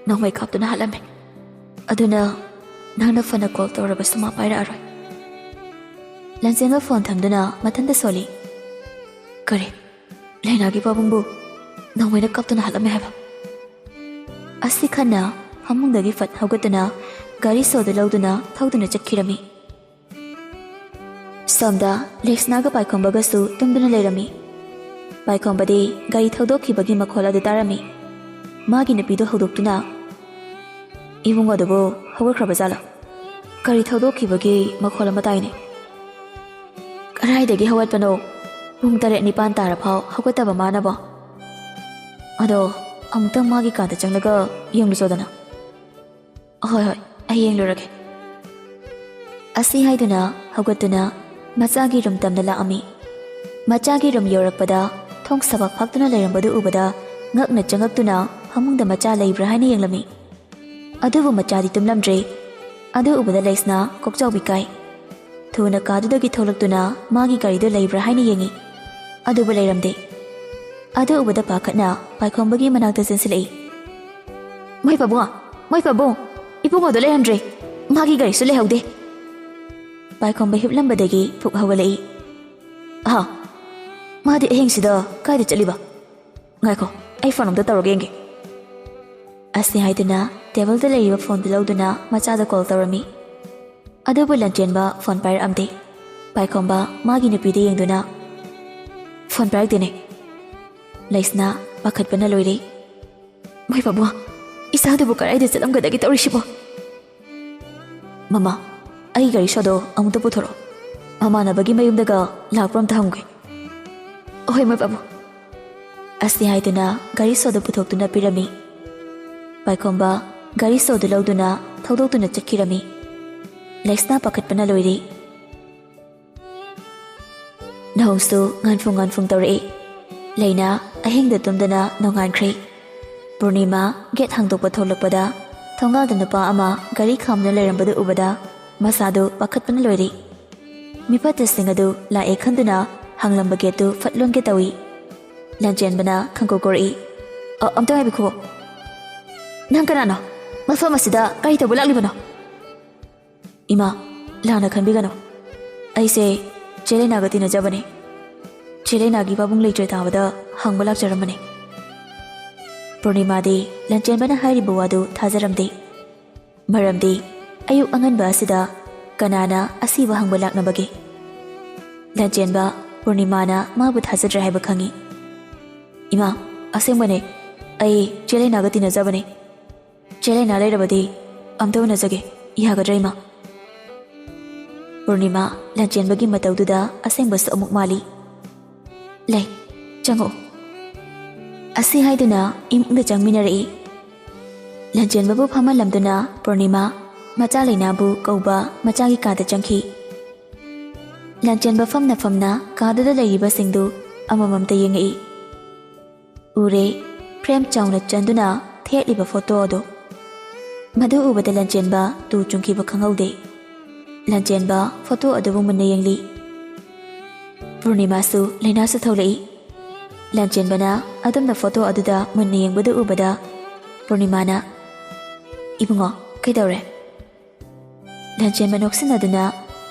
ꯅꯣꯡꯃꯩ ꯀꯥꯞꯇꯨꯅ ꯍꯥꯠꯂꯝꯃꯦ꯫ ꯑꯗꯨꯅ ꯅꯪꯅ ꯐꯅ ꯀꯣꯜ ꯇꯧꯔꯕꯁꯨ ꯃꯥ ꯄꯥꯏꯔꯛꯑꯔꯣꯏ꯫" ꯂꯟꯆꯦꯟꯕ ꯐꯣꯟ ꯊꯝꯗꯨꯅ ꯃꯊꯟꯇ ꯁꯣꯜꯂꯤ꯫ "ꯀꯔꯤ? ꯂꯩꯅꯥꯒꯤ ꯄꯥꯕꯨꯡꯕꯨ ꯅꯣꯡꯃꯩꯅ ꯀꯥꯞꯇꯨꯅ ꯍꯥꯠꯂꯝꯃꯦ ꯍꯥꯏꯕ?" ꯑꯁꯤ ꯈꯟꯅ ꯐꯃꯨꯡꯗꯒꯤ ꯐꯠ ꯍꯧꯒꯠꯇꯨꯅ ꯒꯥꯔꯤ ꯁꯣꯗꯨ ꯂꯧꯗꯨꯅ ꯊꯧꯗꯨꯅ ꯆꯠꯈꯤꯔꯝꯃꯤ꯫ ꯁꯣꯝꯗ ꯂꯦꯛꯁꯅꯥꯒ ꯄꯥꯏꯈꯣꯝꯕꯒꯁꯨ ꯇꯨꯝꯗꯨꯅ ꯂꯩꯔꯝꯃꯤ꯫ ꯄꯥꯏꯈꯣꯝꯕꯗꯤ ꯒꯥꯔꯤ ꯊꯧꯗꯣꯛꯈꯤꯕꯒꯤ ꯃꯈꯣꯜ ꯑꯗꯨ ꯇꯥꯔꯝꯃꯤ꯫ ꯃꯥꯒꯤ ꯅꯨꯄꯤꯗꯨ ꯍꯧꯗꯣꯛꯇꯨꯅ, "ꯏꯕꯨꯡꯉꯣꯗꯨꯕꯨ ꯍꯧꯒꯠꯈ꯭ꯔꯕ ꯖꯥꯠꯂꯣ? ꯒꯥꯔꯤ ꯊꯧꯗꯣꯛꯈꯤꯕꯒꯤ ꯃꯈꯣꯜ ꯑꯃ ꯇꯥꯏꯅꯦ꯫ ꯀꯗꯥꯏꯗꯒꯤ ꯍꯧꯒꯠꯄꯅꯣ? ꯄꯨꯡ ꯇꯔꯦꯠ ꯅꯤꯄꯥꯟ ꯇꯥꯔꯐꯥꯎ ꯍꯧꯒꯠꯇꯕ ꯃꯥꯅꯕꯣ꯫ ꯑꯗꯣ ꯑꯃꯨꯛꯇꯪ ꯃꯥꯒꯤ ꯀꯥꯗ ꯆꯪꯂꯒ ꯌꯦꯡꯂꯨꯆꯣꯗꯅ꯫" "ꯍꯣꯏ, ꯍꯣꯏ, ꯑꯩ ꯌꯦꯡꯂꯨꯔꯒꯦ꯫" ꯑꯁꯤ ꯍꯥꯏꯗꯨꯅ ꯍꯧꯒꯠꯇꯨꯅ ꯃꯆꯥꯒꯤ ꯔꯨꯝ ꯇꯝꯅ ꯂꯥꯛꯑꯝꯃꯤ꯫ ꯃꯆꯥꯒꯤ ꯔꯨꯝ ꯌꯧꯔꯛꯄꯗ ꯊꯣꯡ ꯁꯕꯥꯛ ꯐꯥꯛꯇꯨꯅ ꯂꯩꯔꯝꯕꯗꯨ ꯎꯕꯗ ꯉꯛꯅ ꯆꯪꯉꯛꯇꯨꯅ ꯐꯃꯨꯡꯗ ꯃꯆꯥ ꯂꯩꯕ꯭ꯔꯥ ꯍꯥꯏꯅ ꯌꯦꯡꯂꯝꯃꯤ꯫ ꯑꯗꯨꯕꯨ ꯃꯆꯥꯗꯤ ꯇꯨꯝꯂꯝꯗ꯭ꯔꯦ꯫ ꯑꯗꯨ ꯎꯕꯗ ꯂꯩꯁꯅꯥ ꯀꯣꯛꯆꯥꯎꯕꯤ ꯀꯥꯏ꯫ ꯊꯨꯅ ꯀꯥꯗꯨꯗꯒꯤ ꯊꯣꯛꯂꯛꯇꯨꯅ ꯃꯥꯒꯤ ꯒꯥꯔꯤꯗꯨ ꯂꯩꯕ꯭ꯔꯥ ꯍꯥꯏꯅ ꯌꯦꯡꯉꯤ꯫ ꯑꯗꯨꯕꯨ ꯂꯩꯔꯝꯗꯦ꯫ ꯑꯗꯨ ꯎꯕꯗ ꯄꯥꯈꯠꯅ ꯄꯥꯏꯈꯣꯝꯕꯒꯤ ꯃꯅꯥꯛꯇ ꯆꯦꯟꯁꯤꯜꯂꯛꯏ꯫ "ꯃꯣꯏ ꯄꯥꯕꯨꯡ, ꯃꯣꯏ ꯄꯥꯕꯨꯡ, ꯏꯕꯨꯡꯉꯣꯗꯣ ꯂꯩꯔꯝꯗ꯭ꯔꯦ꯫ ꯃꯥꯒꯤ ꯒꯥꯔꯤꯁꯨ ꯂꯩꯍꯧꯗꯦ꯫" ꯄꯥꯏꯈꯣꯝꯕ ꯍꯤꯞꯂꯝꯕꯗꯒꯤ ꯐꯨꯛ ꯍꯧꯒꯠꯂꯛꯏ꯫ "ꯑꯍꯥ, ꯃꯥꯗꯤ ꯑꯍꯤꯡꯁꯤꯗ ꯀꯥꯏꯗ ꯆꯠꯂꯤꯕ? ꯉꯥꯏꯈꯣ, ꯑꯩ ꯐꯣꯟ ꯑꯝꯇ ꯇꯧꯔꯒ ꯌꯦꯡꯒꯦ꯫" ꯑꯁꯤ ꯍꯥꯏꯗꯨꯅ ꯇꯦꯕꯜꯗ ꯂꯩꯔꯤꯕ ꯐꯣꯟꯗꯨ ꯂꯧꯗꯨꯅ ꯃꯆꯥꯗ ꯀꯣꯜ ꯇꯧꯔꯝꯃꯤ꯫ ꯑꯗꯨꯕꯨ ꯂꯟꯆꯦꯟꯕ ꯐꯣꯟ ꯄꯥꯏꯔꯛꯑꯝꯗꯦ꯫ ꯄꯥꯏꯈꯣꯝꯕ ꯃꯥꯒꯤ ꯅꯨꯄꯤꯗ ꯌꯦꯡꯗꯨꯅ, "ꯐꯣꯟ ꯄꯥꯏꯔꯛꯇꯦꯅꯦ꯫" ꯂꯩꯁꯅꯥ ꯄꯥꯈꯠꯄꯅ ꯂꯣꯏꯔꯦ꯫ "ꯃꯣꯏ ꯄꯥꯕꯨꯡ, ꯏꯆꯥꯗꯨꯕꯨ ꯀꯗꯥꯏꯗ ꯆꯠꯂꯝꯒꯗꯒꯦ ꯇꯧꯔꯤꯁꯤꯕꯣ?" "ꯃꯃꯥ, ꯑꯩ ꯒꯥꯔꯤ ꯁꯣꯗꯣ ꯑꯃꯨꯛꯇ ꯄꯨꯊꯣꯔꯛꯑꯣ꯫ ꯃꯃꯥꯟꯅꯕꯒꯤ ꯃꯌꯨꯝꯗꯒ ꯂꯥꯛꯄ꯭ꯔꯣ ꯑꯝꯇ ꯍꯪꯒꯦ꯫" "ꯍꯣꯏ, ꯃꯣꯏ ꯄꯥꯕꯨꯡ꯫" ꯑꯁꯤ ꯍꯥꯏꯗꯨꯅ ꯒꯥꯔꯤ ꯁꯣꯗꯨ ꯄꯨꯊꯣꯛꯇꯨꯅ ꯄꯤꯔꯝꯃꯤ꯫ ꯄꯥꯏꯈꯣꯝꯕ ꯒꯥꯔꯤ ꯁꯣꯗꯨ ꯂꯧꯗꯨꯅ ꯊꯧꯗꯣꯛꯇꯨꯅ ꯆꯠꯈꯤꯔꯝꯃꯤ꯫ ꯂꯩꯁꯅꯥ ꯄꯥꯈꯠꯄꯅ ꯂꯣꯏꯔꯦ꯫ ꯅꯣꯡꯁꯨ ꯉꯥꯟꯐꯨꯡ ꯉꯥꯟꯐꯨꯡ ꯇꯧꯔꯛꯏ꯫ ꯂꯩꯅꯥ ꯑꯍꯤꯡꯗ ꯇꯨꯝꯗꯅ ꯅꯣꯡꯉꯥꯟꯈ꯭ꯔꯦ꯫ ꯄꯨꯔꯅꯤꯃꯥ ꯒꯦꯠ ꯍꯥꯡꯗꯣꯛꯄ ꯊꯣꯛꯂꯛꯄꯗ ꯊꯣꯡꯒꯥꯜꯗ ꯅꯨꯄꯥ ꯑꯃ ꯒꯥꯔꯤ ꯈꯥꯝꯗꯨꯅ ꯂꯩꯔꯝꯕꯗꯨ ꯎꯕꯗ ꯃꯁꯥꯗꯨ ꯄꯥꯈꯠꯄꯅ ꯂꯣꯏꯔꯦ꯫ ꯃꯤꯐꯠꯇꯁꯤꯡ ꯑꯗꯨ ꯂꯥꯛꯑꯦ ꯈꯟꯗꯨꯅ ꯍꯥꯡꯂꯝꯕ ꯒꯦꯠꯇꯨ ꯐꯠ ꯂꯣꯟꯒꯦ ꯇꯧꯏ꯫ ꯂꯟꯆꯦꯟꯕꯅ ꯈꯪꯀꯧ ꯀꯧꯔꯛꯏ, "ꯑ, ꯑꯝꯇ ꯉꯥꯏꯕꯤꯈꯣ꯫ ꯅꯪ ꯀꯅꯥꯅꯣ? ꯃꯐꯝ ꯑꯁꯤꯗ ꯀꯔꯤ ꯇꯧꯕ ꯂꯥꯛꯂꯤꯕꯅꯣ?" "ꯏꯃꯥ, ꯂꯥꯟꯅ ꯈꯟꯕꯤꯒꯅꯨ꯫ ꯑꯩꯁꯦ ꯆꯦ ꯂꯩꯅꯥꯒ ꯇꯤꯟꯅꯖꯕꯅꯦ꯫ ꯆꯦ ꯂꯩꯅꯥꯒꯤ ꯄꯥꯕꯨꯡ ꯂꯩꯇ꯭ꯔꯦ ꯇꯥꯕꯗ ꯍꯪꯕ ꯂꯥꯛꯆꯔꯝꯕꯅꯦ꯫" ꯄꯨꯔꯅꯤꯃꯥꯗꯤ ꯂꯟꯆꯦꯟꯕꯅ ꯍꯥꯏꯔꯤꯕ ꯋꯥꯗꯨ ꯊꯥꯖꯔꯝꯗꯦ꯫ ꯃꯔꯝꯗꯤ ꯑꯌꯨꯛ ꯑꯉꯟꯕ ꯑꯁꯤꯗ ꯀꯅꯥꯅ ꯑꯁꯤꯕ ꯍꯪꯕ ꯂꯥꯛꯅꯕꯒꯦ? ꯂꯟꯆꯦꯟꯕ, ꯄꯨꯔꯅꯤꯃꯥꯅ ꯃꯥꯕꯨ ꯊꯥꯖꯗ꯭ꯔꯦ ꯍꯥꯏꯕ ꯈꯪꯏ꯫ "ꯏꯃꯥ, ꯑꯁꯦꯡꯕꯅꯦ, ꯑꯩ ꯆꯦ ꯂꯩꯅꯥꯒ ꯇꯤꯟꯅꯖꯕꯅꯦ꯫ ꯆꯦ ꯂꯩꯅꯥ ꯂꯩꯔꯕꯗꯤ ꯑꯝꯇ ꯎꯅꯖꯒꯦ, ꯌꯥꯒꯗ꯭ꯔꯥ ꯏꯃꯥ?" ꯄꯨꯔꯅꯤꯃꯥ ꯂꯟꯆꯦꯟꯕꯒꯤ ꯃꯇꯧꯗꯨꯗ ꯑꯁꯦꯡꯕꯁꯨ ꯑꯃꯨꯛ ꯃꯥꯜꯂꯤ꯫ "ꯂꯩ, ꯆꯪꯉꯛꯎ꯫" ꯑꯁꯤ ꯍꯥꯏꯗꯨꯅ ꯏꯃꯨꯡꯗ ꯆꯪꯃꯤꯟꯅꯔꯛꯏ꯫ ꯂꯟꯆꯦꯟꯕꯕꯨ ꯐꯝꯍꯜꯂꯝꯗꯨꯅ ꯄꯨꯔꯅꯤꯃꯥ ꯃꯆꯥ ꯂꯩꯅꯥꯕꯨ ꯀꯧꯕ ꯃꯆꯥꯒꯤ ꯀꯥꯗ ꯆꯪꯈꯤ꯫ ꯂꯟꯆꯦꯟꯕ ꯐꯝꯅ ꯐꯝꯅ ꯀꯥꯗꯨꯗ ꯂꯩꯔꯤꯕꯁꯤꯡꯗꯨ ꯑꯃꯃꯝꯇ ꯌꯦꯡꯉꯛꯏ꯫ ꯎꯔꯦ, ꯐ꯭ꯔꯦꯝ ꯆꯥꯎꯅ ꯆꯟꯗꯨꯅ ꯊꯦꯠꯂꯤꯕ ꯐꯣꯇꯣ ꯑꯗꯨ꯫ ꯃꯗꯨ ꯎꯕꯗ ꯂꯟꯆꯦꯟꯕ ꯇꯨ ꯆꯨꯡꯈꯤꯕ ꯈꯪꯍꯧꯗꯦ꯫ ꯂꯟꯆꯦꯟꯕ ꯐꯣꯇꯣ ꯑꯗꯨꯕꯨ ꯃꯨꯟꯅ ꯌꯦꯡꯂꯤ꯫ ꯄꯨꯔꯅꯤꯃꯥꯁꯨ ꯂꯩꯅꯥꯁꯨ ꯊꯣꯛꯂꯛꯏ꯫ ꯂꯟꯆꯦꯟꯕꯅ ꯑꯗꯨꯝꯅ ꯐꯣꯇꯣ ꯑꯗꯨꯗ ꯃꯨꯟꯅ ꯌꯦꯡꯕꯗꯨ ꯎꯕꯗ ꯄꯨꯔꯅꯤꯃꯥꯅ, "ꯏꯕꯨꯡꯉꯣ, ꯀꯩꯗꯧꯔꯦ?" ꯂꯟꯆꯦꯟꯕ ꯅꯣꯛꯁꯤꯟꯅꯗꯨꯅ,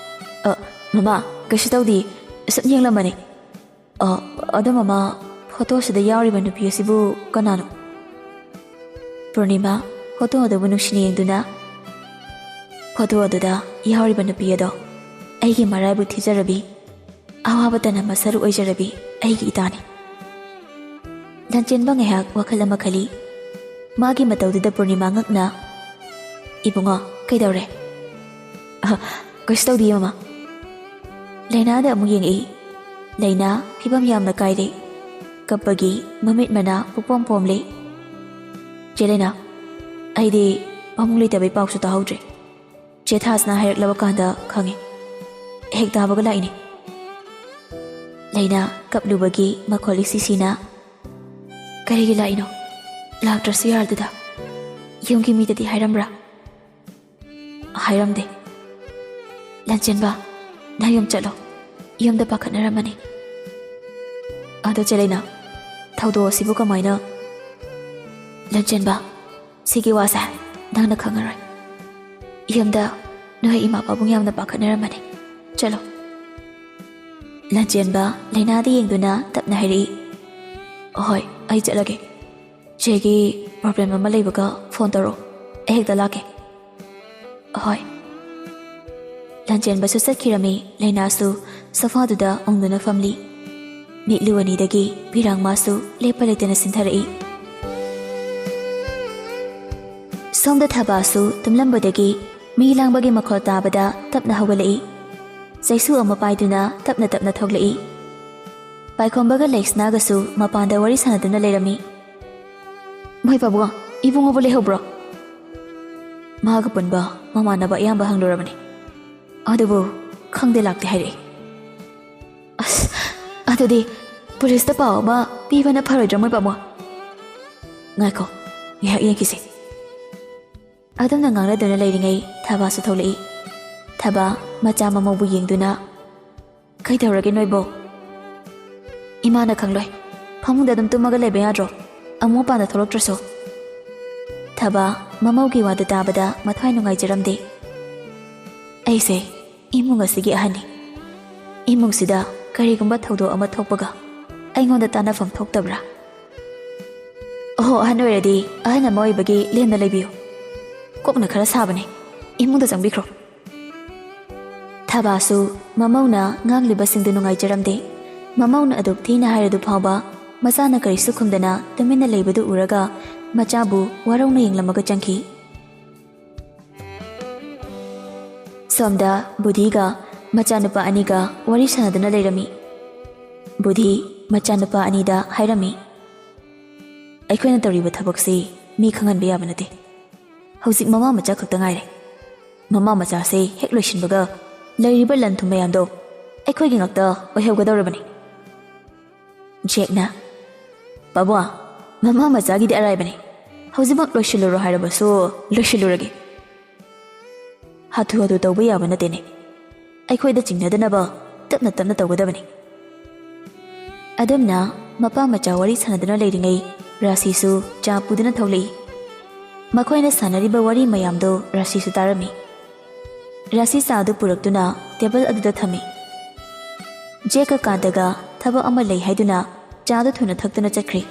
"ꯑ, ꯃꯃꯥ, ꯀꯩꯁꯨ ꯇꯧꯗꯦ, ꯁꯨꯝ ꯌꯦꯡꯂꯝꯕꯅꯦ꯫ ꯑ, ꯑꯗꯣ ꯃꯃꯥ, ꯐꯣꯇꯣꯁꯤꯗ ꯌꯥꯎꯔꯤꯕ ꯅꯨꯄꯤ ꯑꯁꯤꯕꯨ ꯀꯅꯥꯅꯣ?" ꯄꯨꯔꯅꯤꯃꯥ ꯐꯣꯇꯣ ꯑꯗꯨꯕꯨ ꯅꯨꯡꯁꯤꯅ ꯌꯦꯡꯗꯨꯅ, "ꯐꯣꯇꯣ ꯑꯗꯨꯗ ꯌꯥꯎꯔꯤꯕ ꯅꯨꯄꯤ ꯑꯗꯣ ꯑꯩꯒꯤ ꯃꯔꯥꯏꯕꯛ ꯊꯤꯖꯔꯕꯤ, ꯑꯋꯥꯕ ꯇꯅꯝꯕ ꯁꯔꯨꯛ ꯑꯣꯏꯖꯔꯕꯤ ꯑꯩꯒꯤ ꯏꯇꯥꯅꯤ꯫" ꯂꯟꯆꯦꯟꯕ ꯉꯥꯏꯍꯥꯛ ꯋꯥꯈꯜ ꯑꯃ ꯈꯜꯂꯤ꯫ ꯃꯥꯒꯤ ꯃꯇꯧꯗꯨꯗ ꯄꯨꯔꯅꯤꯃꯥ ꯉꯛꯅ, "ꯏꯕꯨꯡꯉꯣ, ꯀꯩꯗꯧꯔꯦ?" "ꯑ, ꯀꯩꯁꯨ ꯇꯧꯗꯤꯌꯦ, ꯃꯃꯥ꯫" ꯂꯩꯅꯥꯗ ꯑꯃꯨꯛ ꯌꯦꯡꯉꯛꯏ꯫ ꯂꯩꯅꯥ ꯐꯤꯕꯝ ꯌꯥꯝꯅ ꯀꯥꯏꯔꯦ꯫ ꯀꯞꯄꯒꯤ ꯃꯃꯤꯠ ꯃꯅꯥ ꯄꯨꯄꯣꯝ ꯄꯣꯝꯂꯦ꯫ "ꯆꯦ ꯂꯩꯅꯥ, ꯑꯩꯗꯤ ꯄꯥꯕꯨꯡ ꯂꯩꯇꯕꯩ ꯄꯥꯎꯁꯨ ꯇꯥꯍꯧꯗ꯭ꯔꯦ꯫ ꯆꯦ ꯊꯥꯖꯅ ꯍꯥꯏꯔꯛꯂꯕ ꯀꯥꯟꯗ ꯈꯪꯉꯦ꯫ ꯍꯦꯛ ꯇꯥꯕꯒ ꯂꯥꯛꯏꯅꯦ꯫" ꯂꯩꯅꯥ ꯀꯞꯂꯨꯕꯒꯤ ꯃꯈꯣꯜ ꯏꯁꯤ ꯁꯤꯅ, "ꯀꯔꯤꯒꯤ ꯂꯥꯛꯏꯅꯣ? ꯂꯥꯛꯇ꯭ꯔꯁꯨ ꯌꯥꯔꯗꯨꯗ꯫ ꯌꯨꯝꯒꯤ ꯃꯤꯗꯗꯤ ꯍꯥꯏꯔꯝꯕ꯭ꯔꯥ?" "ꯍꯥꯏꯔꯝꯗꯦ꯫" "ꯂꯟꯆꯦꯟꯕ, ꯅꯌꯨꯝ ꯆꯠꯂꯣ꯫ ꯌꯨꯝꯗ ꯄꯥꯈꯠꯅꯔꯝꯃꯅꯤ꯫" "ꯑꯗꯣ ꯆꯦ ꯂꯩꯅꯥ, ꯊꯧꯗꯣꯛ ꯑꯁꯤꯕꯨ ꯀꯃꯥꯏꯅ?" "ꯂꯟꯆꯦꯟꯕ, ꯁꯤꯒꯤ ꯋꯥꯁꯦ ꯅꯪꯅ ꯈꯪꯉꯔꯣꯏ꯫ ꯌꯨꯝꯗ ꯅꯣꯏ ꯏꯃꯥ ꯄꯥꯕꯨꯡ ꯌꯥꯝꯅ ꯄꯥꯈꯠꯅꯔꯝꯃꯅꯤ꯫ ꯆꯠꯂꯣ꯫" ꯂꯟꯆꯦꯟꯕ ꯂꯩꯅꯥꯗ ꯌꯦꯡꯗꯨꯅ ꯇꯞꯅ ꯍꯥꯏꯔꯛꯏ, "ꯍꯣꯏ, ꯑꯩ ꯆꯠꯂꯒꯦ꯫ "ꯆꯦꯒꯤ ꯄ꯭ꯔꯣꯕ꯭ꯂꯦꯝ ꯑꯃ ꯂꯩꯕꯒ ꯐꯣꯟ ꯇꯧꯔꯛꯑꯣ, ꯑꯩ ꯍꯦꯛꯇ ꯂꯥꯛꯀꯦ꯫" "ꯍꯣꯏ꯫" ꯂꯥꯟꯆꯦꯟꯕꯁꯨ ꯆꯠꯈꯤꯔꯝꯃꯤ꯫ ꯂꯩꯅꯥꯁꯨ ꯁꯣꯐꯥꯗꯨꯗ ꯎꯪꯗꯨꯅ ꯐꯝꯂꯤ꯫ ꯃꯤꯠꯂꯨ ꯑꯅꯤꯗꯒꯤ ꯄꯤꯔꯥꯡ ꯃꯥꯁꯨ ꯂꯦꯞꯄ ꯂꯩꯇꯅ ꯁꯤꯟꯊꯔꯛꯏ꯫ ꯁꯣꯝꯗ ꯊꯕꯥꯁꯨ ꯇꯨꯝꯂꯝꯕꯗꯒꯤ ꯃꯤ ꯂꯥꯡꯕꯒꯤ ꯃꯈꯣꯜ ꯇꯥꯕꯗ ꯇꯞꯅ ꯍꯧꯒꯠꯂꯛꯏ꯫ ꯆꯩꯁꯨ ꯑꯃ ꯄꯥꯏꯗꯨꯅ ꯇꯞꯅ ꯇꯞꯅ ꯊꯣꯛꯂꯛꯏ꯫ ꯄꯥꯏꯈꯣꯝꯕꯒ ꯂꯩꯁꯅꯥꯒꯁꯨ ꯃꯄꯥꯟꯗ ꯋꯥꯔꯤ ꯁꯥꯟꯅꯗꯨꯅ ꯂꯩꯔꯝꯃꯤ꯫ "ꯃꯣꯏ ꯄꯥꯕꯨꯡ, ꯏꯕꯨꯡꯉꯣꯕꯨ ꯂꯩꯍꯧꯕ꯭ꯔꯣ?" "ꯃꯥꯒ ꯄꯨꯟꯕ ꯃꯃꯥꯟꯅꯕ ꯑꯌꯥꯝꯕ ꯍꯪꯂꯨꯔꯕꯅꯤ, ꯑꯗꯨꯕꯨ ꯈꯪꯗꯦ, ꯂꯥꯛꯇꯦ ꯍꯥꯏꯔꯛꯏ꯫" "ꯑꯁ, ꯑꯗꯨꯗꯤ ꯄꯨꯂꯤꯁꯇ ꯄꯥꯎ ꯑꯃ ꯄꯤꯕꯅ ꯐꯔꯣꯏꯗ꯭ꯔꯣ, ꯃꯣꯏ ꯄꯥꯕꯨꯡ?" "ꯉꯥꯏꯈꯣ, ꯉꯥꯏꯍꯥꯛ ꯌꯦꯡꯈꯤꯁꯤ꯫" ꯑꯗꯨꯝꯅ ꯉꯥꯡꯅꯗꯨꯅ ꯂꯩꯔꯤꯉꯩ ꯊꯕꯥꯁꯨ ꯊꯣꯛꯂꯛꯏ꯫ ꯊꯕꯥ ꯃꯆꯥ ꯃꯃꯧꯕꯨ ꯌꯦꯡꯗꯨꯅ, "ꯀꯩꯗꯧꯔꯒꯦ ꯅꯣꯏꯕꯣ?" "ꯏꯃꯥꯅ ꯈꯪꯂꯣꯏ꯫ ꯐꯃꯨꯡꯗ ꯑꯗꯨꯝ ꯇꯨꯝꯃꯒ ꯂꯩꯕ ꯌꯥꯗ꯭ꯔꯣ? ꯑꯃꯨꯛ ꯃꯄꯥꯟꯗ ꯊꯣꯛꯂꯛꯇ꯭ꯔꯁꯨ꯫" ꯊꯕꯥ ꯃꯃꯧꯒꯤ ꯋꯥꯗꯨ ꯇꯥꯕꯗ ꯃꯊ꯭ꯋꯥꯏ ꯅꯨꯡꯉꯥꯏꯖꯔꯝꯗꯦ꯫ "ꯑꯩꯁꯦ ꯏꯃꯨꯡ ꯑꯁꯤꯒꯤ ꯑꯍꯟꯅꯤ꯫ ꯏꯃꯨꯡꯁꯤꯗ ꯀꯔꯤꯒꯨꯝꯕ ꯊꯧꯗꯣꯛ ꯑꯃ ꯊꯣꯛꯄꯒ ꯑꯩꯉꯣꯟꯗ ꯇꯥꯟꯅꯐꯝ ꯊꯣꯛꯇꯕ꯭ꯔꯥ? ꯑꯣꯍꯣ, ꯑꯍꯟ ꯑꯣꯏꯔꯗꯤ ꯑꯍꯟ ꯑꯃ ꯑꯣꯏꯕꯒꯤ ꯂꯦꯝꯅ ꯂꯩꯕꯤꯌꯨ꯫ ꯀꯣꯛꯅ ꯈꯔ ꯁꯥꯕꯅꯦ꯫ ꯏꯃꯨꯡꯗ ꯆꯪꯕꯤꯈ꯭ꯔꯣ꯫" ꯊꯕꯥꯁꯨ ꯃꯃꯧꯅ ꯉꯥꯡꯂꯤꯕꯁꯤꯡꯗꯨ ꯅꯨꯡꯉꯥꯏꯖꯔꯝꯗꯦ꯫ ꯃꯃꯧꯅ ꯑꯗꯨꯛ ꯊꯤꯅ ꯍꯥꯏꯔꯗꯨ ꯐꯥꯎꯕ ꯃꯆꯥꯅ ꯀꯔꯤꯁꯨ ꯈꯨꯝꯗꯅ ꯇꯨꯃꯤꯟꯅ ꯂꯩꯕꯗꯨ ꯎꯔꯒ ꯃꯆꯥꯕꯨ ꯋꯥꯔꯧꯅ ꯌꯦꯡꯂꯝꯃꯒ ꯆꯪꯈꯤ꯫ ꯁꯣꯝꯗ ꯕꯨꯙꯤꯒ ꯃꯆꯥꯅꯨꯄꯥ ꯑꯅꯤꯒ ꯋꯥꯔꯤ ꯁꯥꯟꯅꯗꯨꯅ ꯂꯩꯔꯝꯃꯤ꯫ ꯕꯨꯙꯤ ꯃꯆꯥꯅꯨꯄꯥ ꯑꯅꯤꯗ ꯍꯥꯏꯔꯝꯃꯤ, "ꯑꯩꯈꯣꯏꯅ ꯇꯧꯔꯤꯕ ꯊꯕꯛꯁꯤ ꯃꯤ ꯈꯪꯍꯟꯕ ꯌꯥꯕ ꯅꯠꯇꯦ꯫ ꯍꯧꯖꯤꯛ ꯃꯃꯥ ꯃꯆꯥ ꯈꯛꯇ ꯉꯥꯏꯔꯦ꯫ ꯃꯃꯥ ꯃꯆꯥꯁꯦ ꯍꯦꯛ ꯂꯣꯏꯁꯤꯟꯕꯒ ꯂꯩꯔꯤꯕ ꯂꯟ ꯊꯨꯝ ꯃꯌꯥꯝꯗꯣ ꯑꯩꯈꯣꯏꯒꯤ ꯉꯥꯛꯇ ꯑꯣꯏꯍꯧꯒꯗꯧꯔꯕꯅꯤ꯫" ꯖꯦꯛꯅ, "ꯄꯥꯕꯨꯡ, ꯃꯃꯥ ꯃꯆꯥꯒꯤꯗꯤ ꯑꯔꯥꯏꯕꯅꯤ꯫ ꯍꯧꯖꯤꯛꯃꯛ ꯂꯣꯏꯁꯤꯜꯂꯨꯔꯣ ꯍꯥꯏꯔꯕꯁꯨ ꯂꯣꯏꯁꯤꯜꯂꯨꯔꯒꯦ꯫ ꯍꯥꯊꯨ ꯍꯥꯊꯨ ꯇꯧꯕ ꯌꯥꯕ ꯅꯠꯇꯦꯅꯦ꯫ ꯑꯩꯈꯣꯏꯗ ꯆꯤꯡꯅꯗꯅꯕ ꯇꯞꯅ ꯇꯞꯅ ꯇꯧꯒꯗꯕꯅꯤ꯫" ꯑꯗꯨꯝꯅ ꯃꯄꯥ ꯃꯆꯥ ꯋꯥꯔꯤ ꯁꯥꯟꯅꯗꯨꯅ ꯂꯩꯔꯤꯉꯩ ꯔꯥꯁꯤꯁꯨ ꯆꯥ ꯄꯨꯗꯨꯅ ꯊꯣꯛꯂꯛꯏ꯫ ꯃꯈꯣꯏꯅ ꯁꯥꯟꯅꯔꯤꯕ ꯋꯥꯔꯤ ꯃꯌꯥꯝꯗꯣ ꯔꯥꯁꯤꯁꯨ ꯇꯥꯔꯝꯃꯤ꯫ ꯔꯥꯁꯤ ꯆꯥꯗꯨ ꯄꯨꯔꯛꯇꯨꯅ ꯇꯦꯕꯜ ꯑꯗꯨꯗ ꯊꯝꯃꯤ꯫ ꯖꯦꯛꯀ ꯀꯥꯟꯇꯒ ꯊꯕꯛ ꯑꯃ ꯂꯩ ꯍꯥꯏꯗꯨꯅ ꯆꯥꯗꯨ ꯊꯨꯅ ꯊꯛꯇꯨꯅ ꯆꯠꯈ꯭ꯔꯤ꯫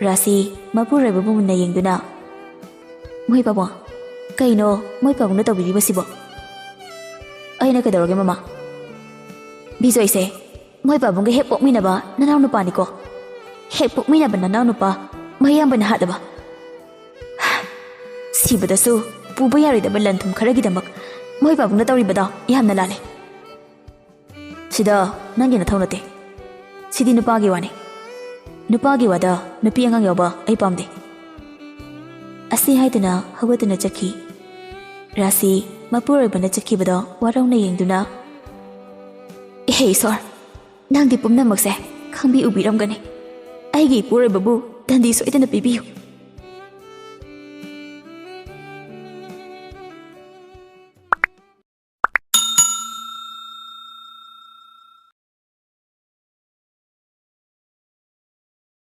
ꯔꯥꯁꯤ ꯃꯄꯨꯔꯣꯏꯕꯕꯨ ꯃꯨꯟꯅ ꯌꯦꯡꯗꯨꯅ, "ꯃꯣꯏ ꯄꯥꯕꯨꯡ, ꯀꯩꯅꯣ ꯃꯣꯏ ꯄꯥꯕꯨꯡꯅ ꯇꯧꯕꯤꯔꯤꯕꯁꯤꯕꯣ?" "ꯑꯩꯅ ꯀꯩꯗꯧꯔꯒꯦ, ꯃꯃꯥ?" "ꯕꯤꯖꯣꯏꯁꯦ ꯃꯣꯏ ꯄꯥꯕꯨꯡꯒ ꯍꯦꯛ ꯄꯣꯛꯃꯤꯟꯅꯕ ꯅꯅꯥꯎ ꯅꯨꯄꯥꯅꯤꯀꯣ꯫ ꯍꯦꯛ ꯄꯣꯛꯃꯤꯟꯅꯕ ꯅꯅꯥꯎ ꯅꯨꯄꯥ ꯃꯌꯥꯝꯕꯅ ꯍꯥꯠꯂꯕ꯫ ꯁꯤꯕꯗꯁꯨ ꯄꯨꯕ ꯌꯥꯔꯣꯏꯗꯕ ꯂꯟ ꯊꯨꯝ ꯈꯔꯒꯤꯗꯃꯛ ꯃꯣꯏ ꯄꯥꯕꯨꯡꯅ ꯇꯧꯔꯤꯕꯗꯣ ꯌꯥꯝꯅ ꯂꯥꯜꯂꯦ꯫ ꯁꯤꯗ ꯅꯪꯒꯤ ꯅꯊꯧ ꯅꯠꯇꯦ꯫ ꯁꯤꯗꯤ ꯅꯨꯄꯥꯒꯤ ꯋꯥꯅꯤ꯫ ꯅꯨꯄꯥꯒꯤ ꯋꯥꯗ ꯅꯨꯄꯤ ꯑꯉꯥꯡ ꯌꯥꯎꯕ ꯑꯩ ꯄꯥꯝꯗꯦ꯫" ꯑꯁꯤ ꯍꯥꯏꯗꯨꯅ ꯍꯧꯒꯠꯇꯨꯅ ꯆꯠꯈꯤ꯫ ꯔꯥꯁꯤ ꯃꯄꯨꯔꯣꯏꯕꯅ ꯆꯠꯈꯤꯕꯗꯣ ꯋꯥꯔꯧꯅ ꯌꯦꯡꯗꯨꯅ, "ꯏꯍꯦ ꯏꯁꯣꯔ, ꯅꯪꯗꯤ ꯄꯨꯝꯅꯃꯛꯁꯦ ꯈꯪꯕꯤ ꯎꯕꯤꯔꯝꯒꯅꯤ꯫ ꯑꯩꯒꯤ ꯏꯄꯨꯔꯣꯏꯕꯕꯨ ꯗꯟꯗꯤ ꯁꯣꯏꯗꯅ ꯄꯤꯕꯤꯌꯨ꯫"